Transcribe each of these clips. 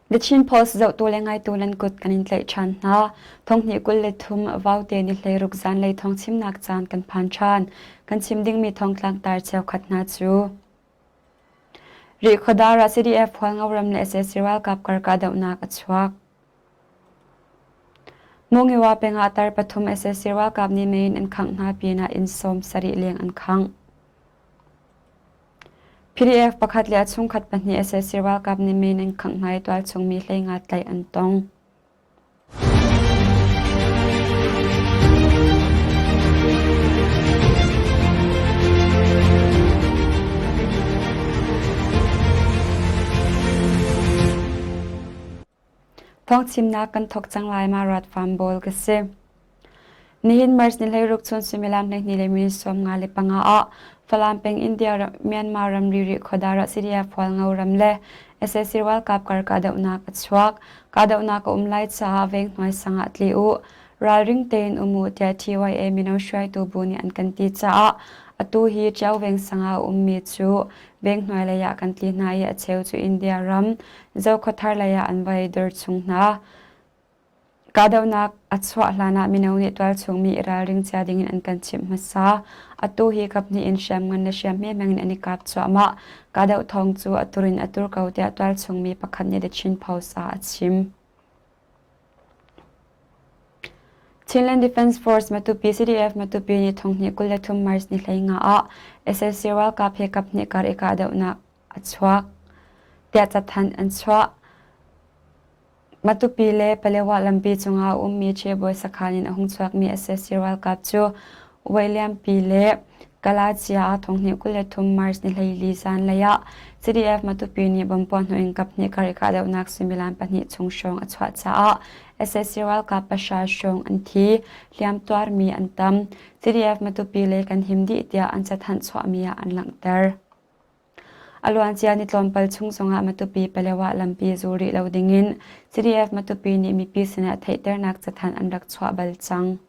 The Chin Post zohtu le ngaitu nan kut kan in tlaih ṭhan hna. Thonghnih 23 Vaute ni 16 zanlei thawngchimnak caan kan phan ṭhan. Kan chim dingmi thawngtlang tar cheukhat hna cu Rihkhawdar ah CDF Hualngo ram le sac ralkap kar kahdohnak a chuak. Mungiwa peng ah tar pathum sac ralkap nih mei in an khangh hna pinah inn 70 leng an khangh. PDF pakhat le a chungkhat pahnih sac ralkap nih mei in an khangh hna i tualchung mi 15 tlaih an tong. Thawngchimnak kan thawk cang lai ma rat farm bawl ka si. Nihin March ni 16 chun suimilam 12 le minute 55 ah Falam peng India Myanmar ramri Rihkhawdar ah CDF Hualngo ram le sac ralkap kar kahdohnak a chuak. Kahdohnak a um lai caah venghnuai sang ah tli u. Ralring tein um u tiah TYA mino hruaitu bu nih an kan ti caah atu hi Ṭio veng sang ah a ummi cu venghnuai lei ah kan tli hna i a cheu cu India ram Zokhawthar lei ah an vai dor chung hna. Kahdohnak a chuah hlanah mino nih tualchungmi i ralring cia dingin an kan chimh hmasa. Atu hi kaphnih in hriamngan le hriamhme hmangin an i kap cuahmah. Kahdoh thawng cu a tur in a tur ko tiah tualchungmi pakhat nih The Chin Post ah a chim. Chinland Defence Force Matupi CDF Matupi nih thonghnih 23 March ni 15 ah sac ralkap he kaphnih kar i kahdohnak a chuak tiah cathanh an chuah. Matupi le Palewa lampi cungah a ummi Chebawi sakhan in a hung chuakmi sac ralkap cu Wailiampi le Kalacia ah thonghnih 23 March ni 14 zanlei ah CDF Matupi nih bomb puahhnawh in kaphnih kar i kahdohnak suimilam pahnih chung hrawng a chuah caah sac ralkap pahra hrawng an thi, hliamtuarmi an tam. CDF Matupi lei kan him dih tiah an cathanh chuahmi ah an langhter. A luancia ni tlawmpal chung zongah Matupi Palewa lampi zul rih lo dingin CDF Matupi nih mipi sinah theihternak cathanh an rak chuah bal cang.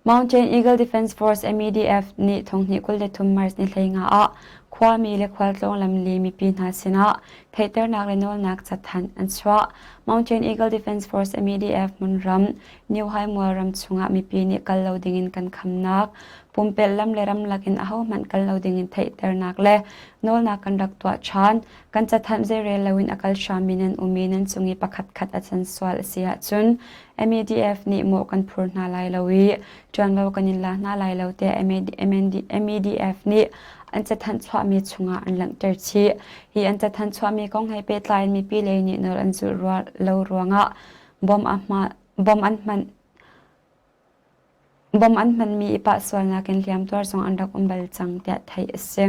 Mountain Eagle Defense Force MEDF nih thonghnih 23 March ni 15 ah khuami le khualtlawng lamli mipi hna sinah theihternak le nawlnak cathanh an chuah. Mountain Eagle Defense Force MEDF hmunram New Haimual ram chungah mipi nih kal lo dingin kan khamnak Pumpelh lam le ramlak in ahohmanh kal lo dingin theihternak le nawlnak kan rak tuah ṭhan. Kan cathanh zeirel loin a kal hrammi nan um i nan cung i pakhatkhat a can sual a si ahcun MEDF nih mawh kan phur hna lai lo i ṭuanvo kan in la hna lai lo tiah MEDF nih an cathanh chuahmi chungah an langhter chih. Hi an cathanh chuahmi kong he pehtlai in mipi lei nih nawl an zulh lo ruangah bom an hman Bom an hmanmi i pah sualnak in hliamtuar zong an rak um bal cang tiah theih a si.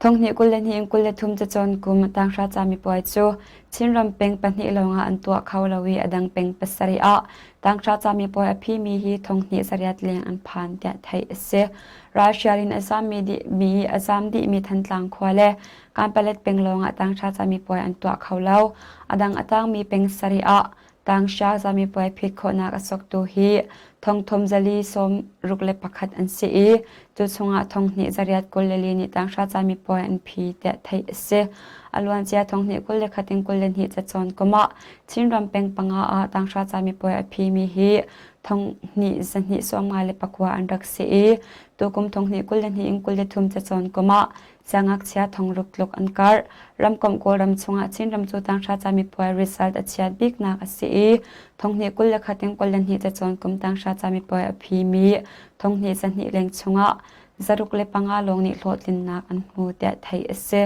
Thonghnih 22 in 23 cacawn kum tanghra camipuai cu Chinram peng pahnih lawngah an tuah kho lo i a dang peng pasarih ah tanghra camipuai a phimi hi thonghnih zariat leng an phan tiah theih a si. Ralhrial in a zaammi dihmi a zaam dihmi Thantlang khua le Kanpalet peng lawngah tanghra camipuai an tuah kho lo. A dang a tangmi peng sarih ah Tangsha camipuai phit khawhnak a soktu hi thongthum zali 61 an si i cu chungah thonghnih zariat 22 nih tangsha camipuai an phi tiah theih a si. A luancia thonghnih 21 in 22 cacawn kum ah Chinram peng panga ah tangsha camipuai a phimi hi thonghnih zahnih 59 an rak si i tukum thonghnih 22 in 23 cacawn kum ah Siangngakchia thongruk tluk an karh. Ramkomh Kawlram chungah Chinram cu tanghra camipuai result a chiat biknak a si i thonghnih 21 in 22 cacawn kum tanghra camipuai a phimi thonghnih zahnih leng chungah zaruk le panga lawng nih hlawhtlinnak an hmu tiah theih a si.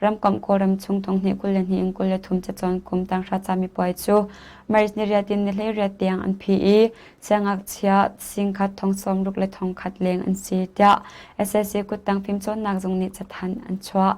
Ramkomh Kawlram chung thonghnih 22 in 23 cacawn kum tanghra camipuai cu March ni riat in ni 18 tiang an phi i Siangngakchia singkhat thong sawmruk le thongkhat leng an si tiah SSC kuttang fimcawnnak zung nih cathanh an chuah.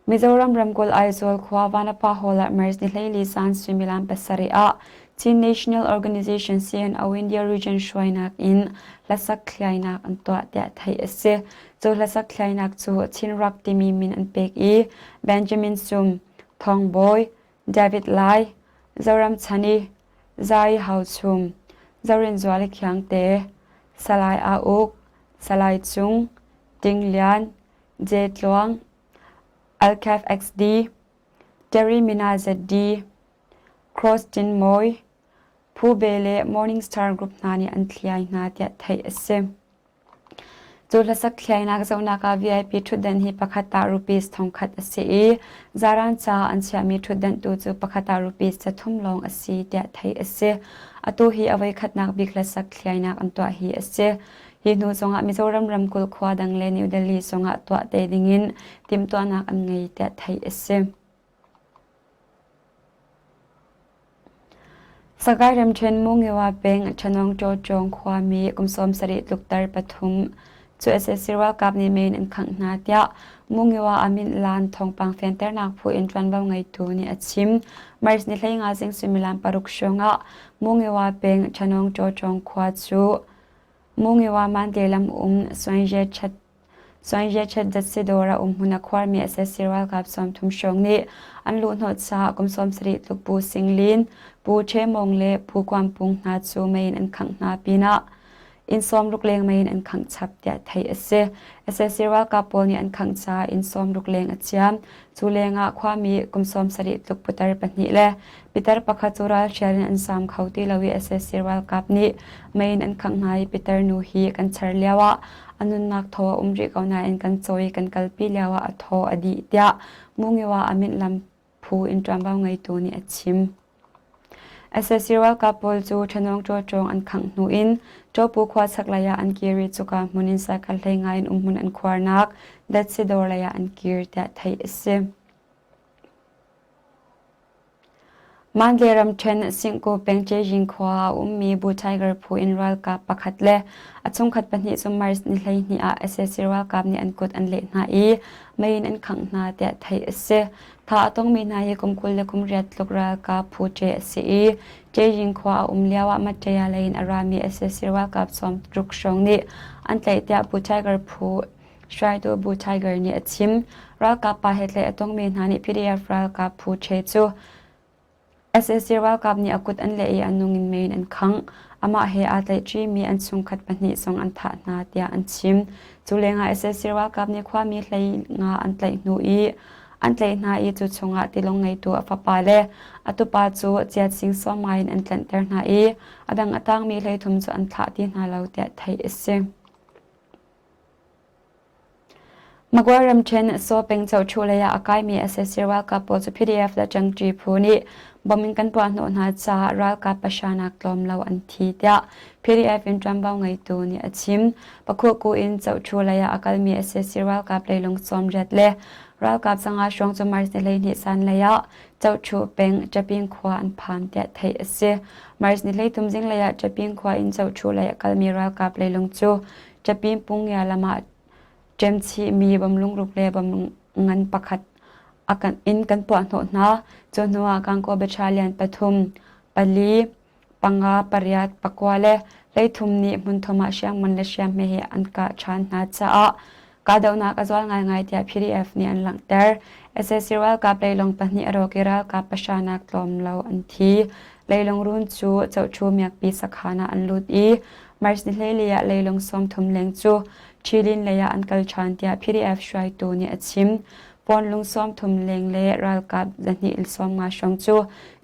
Mizoram ramkulh Aizawl khua Vanapa Hall ah March ni 14 zan suimilam pasarih ah Chin National Organization CNO India Region hruainak in hlasak thliainak an tuah tiah theih a si. Cu hlasak thliainak cu Chin Rock timi min an pek i Benjamin Sum, Thawng Bawi, David Lai, Zoramchhani, Zai Hauchhum, Zorinzuali Khiangte, Salai Aa Uk, Salai Cung, Ting Lian, J Tluang, Alcaf XD, Terry Mina ZD, Cross Tin Mawi, Phu Be le Morning Star Group hna nih an thliai hna tiah theih a si. Cu hlasak thliainak zohnak ah VIP ṭhutdan hi pakhat ah rupees 1000 a si i zaran ca an chiahmi ṭhutdan tu cu pakhat ah rupees 300 lawng a si tiah theih a si. Atu hi a voikhatnak bik hlasak thliainak an tuah hi a si. Hi hnu zongah Mizoram ramkulh khua dang le New Delhi zongah tuah te dingin timhtuahnak an ngei tiah theih a si. Sagaing ramṭhen Mungiwa peng Ṭhanawng Ṭawṭawng khuami kum 70 tluktar pathum cu sac ralkap nih mei in an khangh hna tiah Mungiwa Amin Lan thawngpang fianternak phu in ṭuanvo ngeitu nih a chim. March ni 15 zing suimilam paruk hrawngah Mungiwa peng Ṭhanawng Ṭawṭawng khua cu Mungiwa Mante lam um Suanzhe Chat Suanzhe Datsi dawr a um hmun a khuarmi sac ralkap 30 hrawng nih an luhhnawh caah kum 70 tluk Pu Sing Lin, Pu Ṭhe Mawng le Pu Kuam Pung hna cu mei in an khangh hna pinah inn 60 leng mei in an khangh chap tiah theih a si. Sac ralkap pawl nih an khangh caah inn 60 leng a ciam. Cu lengah khuami kum 70 tluk putar pahnih le pitar pakhat cu ralhrial in an zaam kho ti lo i sac ralkap nih mei in an khangh hna i pitar nu hi kan char lioah a nunnak thaw a um rih ko nain kan cawi kan kalpi lioah a thaw a dih tiah Mungiwa Amit lam phu in ṭuanvo ngeitu nih a chim. Sac ralkap pawl cu Ṭhanawng ṭawṭawng an khangh hnu in Ṭawpu khua chaklei ah an kir i cuka hmun in saikal hlei ngai in umhmun an khuarnak Datsi dawr lei ah an kir tiah theih a si. Mandalay ramṭhen Singku peng Cejing khua ah a ummi Bu Tiger phu in ralkap pakhat le a chungkhat pahnih cu March ni 12 ah sac ralkap nih an kut an leh hna i mei in an khangh hna tiah theih a si. Thah a tongmi hna hi kum 20 le kum riat tluk ralkap phu ṭe a si i Cejing khua a um lioah Mattaya lei in a rami sac ralkap 60 hrawng nih an tlaih tiah Bu Tiger phu Hruaitu Bu Tiger nih a chim. Ralkap pa he tlaih a tongmi hna nih PDF ralkap phu ṭhe cu sac ralkap nih a kut an leh i a nung in mei in an khangh. Amah he aa tlaihṭimi an chungkhat pahnih zong an thah hna tiah an chim. Cu lengah sac ralkap nih khuami hlei nga an tlaih hnu i an tlaih hna i cu chungah tilawng ngeitu a fapa le a tupa cu chiat sing sawm ngai in an tlanhter hna i a dang a tangmi 33 cu an thlah ti hna lo tiah theih a si. Magway ramṭhen Saw peng Chohṭhu lei ah a kaimi sac ralkap pawl cu PDF le ṭangṭi phu nih bom in kan puahhnawh hna caah ralkap pahra nak tlawm lo an thi tiah PDF in ṭuanvo ngeitu nih a chim. Pakhuhku in Chohṭhu lei ah a kalmi sac ralkap leilung 80 le ralkap 5 hrawng cu March ni 12 zanlei ah Chohṭhu peng Ṭaping khua an phan tiah theih a si. March ni 33 zinglei ah Ṭaping khua in Chohṭhu lei a kalmi ralkap leilung cu Ṭapin Pungya lam ah ṭemchihmi bawmlungruk le bawmngan pakhat in kan puahhnawh hna. Cu hnuah Gangaw Battalion pathum, pali, panga, pariat, pakua le 13 nih hmunthum ah hriamngan le hriamhme he an kah ṭhan hna caah kahdohnak a zual ngaingai tiah PDF nih an langhter. Sac ralkap leilung pahnih a rawk i ralkap pahra nak tlawm lo an thi. Leilung run cu Chohṭhu miakpi sakhan ah an lut i March ni 14 ah leilung 30 leng cu Ṭhilin lei ah an kal ṭhan tiah PDF hruaitu nih a chim. Pawnlung 30 leng le ralkap 250 hrawng cu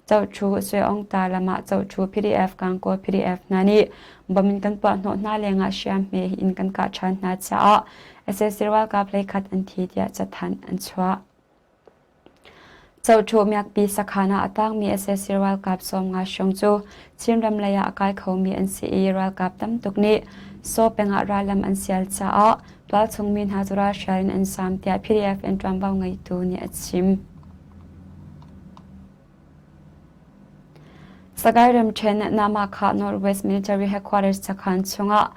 Chohṭhu Sueongta lam ah Chohṭhu PDF Gangaw PDF hna nih bom in kan puahhnawh hna lengah hriamhme in kan kah ṭhan hna caah sac ralkap hleikhat an thi tiah cathanh an chuah. Chohṭhu miakpi sakhan ah a tangmi sac ralkap 50 hrawng cu Chinram lei ah a kai khomi an si i ralkap tam tuk nih Saw peng ah rallam an sial caah tualchung mi hna cu ralhrial in an zaam tiah PDF in ṭuanvo ngeitu nih a chim. Sagaing ramṭhen Namakha North West Military Headquarters sakhan chungah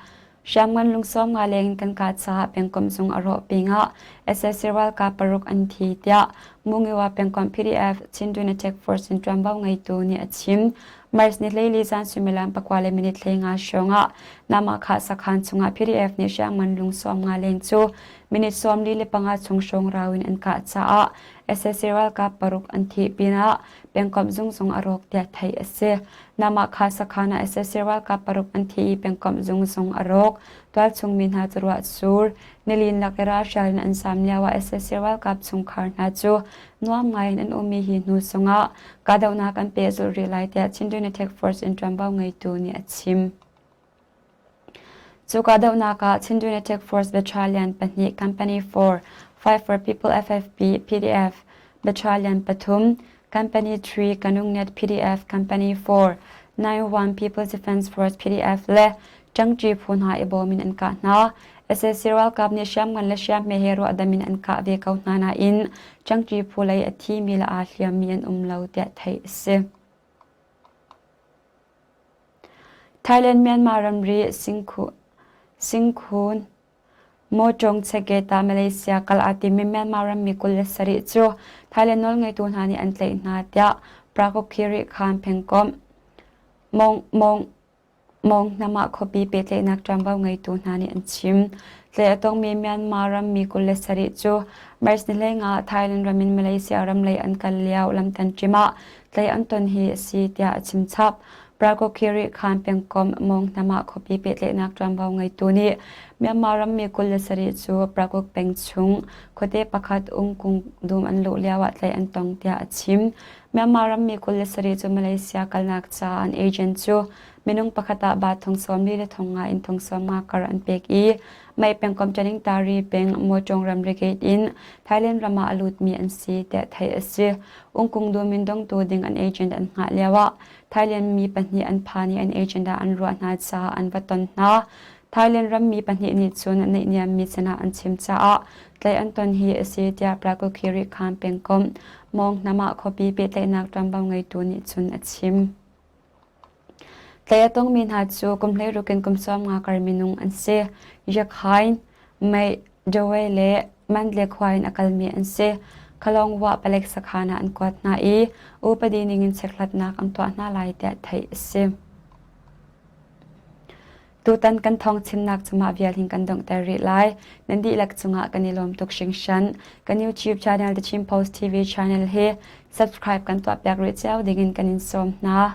Hriamngan lungsawm nga leng in kan kah caah pengkomh zung a rawh pingah sac ralkap paruk an thi tiah Mungiwa pengkomh PDF Chindwin Attack Force in ṭuanvo ngeitu nih a chim. March ni 14 zan suimilam pakua le minute 15 hrawngah Namakha sakhan chungah PDF nih hriamngan lungsawm nga leng cu minute 45 chung hrawng rau in an kah caah Sac ralkap paruk an thih pinah pengkomh zung zong a rawk tiah theih a si. Namakha sakhan ah sac ralkap paruk an thi i pengkomh zung zong a rawk. Tualchung mi hna cu ruah sur, nilin lak i ralhrial in an zaam lio ah sac ralkap chungkhar hna cu nuam ngai in an ummi hi hnu zongah kahdohnak an pehzulh rih lai tiah Chin Attack Force in ṭuanvo ngeitu nih a chim. Cu kahdohnak ah Chindwin Attack Force Battalion pahnih Company 4, Fight for People FFP, PDF, Battalion pathum, Company 3 Kanungnet PDF Company 4, 91 People's Defense Force PDF le ṭangṭi phu hna i bawm in an kah hna. Sac ralkap nih hriamngan le hriamhme he ruahdam in an kah ve ko hna nain ṭangṭi phu lei a thimi le aa hliammi an um lo tiah theih a si. Thailand-Myanmar ramri Singkhun Mawṭawng Cheketa Malaysia kal aa timmi Myanmar rammi 27 cu Thailand nawlngeitu hna nih an tlaih hna tiah Prakokhiri Khan pengkomh Mawngnam ah khuapi pehtlaihnak ṭuanvo ngeitu hna nih an chim. Tlaih a tongmi Myanmar rammi 27 cu March ni 15 ah Thailand ram in Malaysia ram lei an kal lio lamtanṭim ah tlaih an ton hi a si tiah a chim chap. Prakokhiri Khan pengkomh Mawngnam ah khuapi pehtlaihnak ṭuanvo ngeitu nih Myanmar rammi 27 cu Prakuk peng chung khuate pakhat ungkung dum an luh lio ah tlaih an tong tiah a chim. Myanmar rammi 27 cu Malaysia kalnak caah an agent cu minung pakhat ah ba thong 40 le thong nga in thong 50 kar an pek i Mei pengkomh Taningtari peng Mawṭawng ramri gate in Thailand ram ah a lutmi an si tiah theih a si. Ungkung dum in dongtu ding an agent an hngah lioah Thailand mi pahnih an phan i an agent ah an ruah hna caah an va ton hna. Thailand rammi pahnih nih cun naihniammi sinah an chim caah tlaih an ton hi a si tiah Prakokhiri Khan pengkomh Mawng ah khuapi pehtlaihnak ṭuanvo ngeitu nih cun a chim. Tlaih a tongmi hna cu kum 16 in kum 50 kar minung an si. Yakhain, Mei, Dawei le Mandle khua in a kalmi an si. Khalongwa palek sakhan ah an kuat hna i upadi ningin chekhlatnak an tuah hna lai tiah theih a si. Tutan kan thawng chimnak cu mah vial hin kan donghter rih lai. Nan dihlak cungah kan i lawm tuk hringhran. Kan YouTube channel The Chin Post TV channel hi subscribe kan tuahpiak rih cio dingin kan in sawm hna.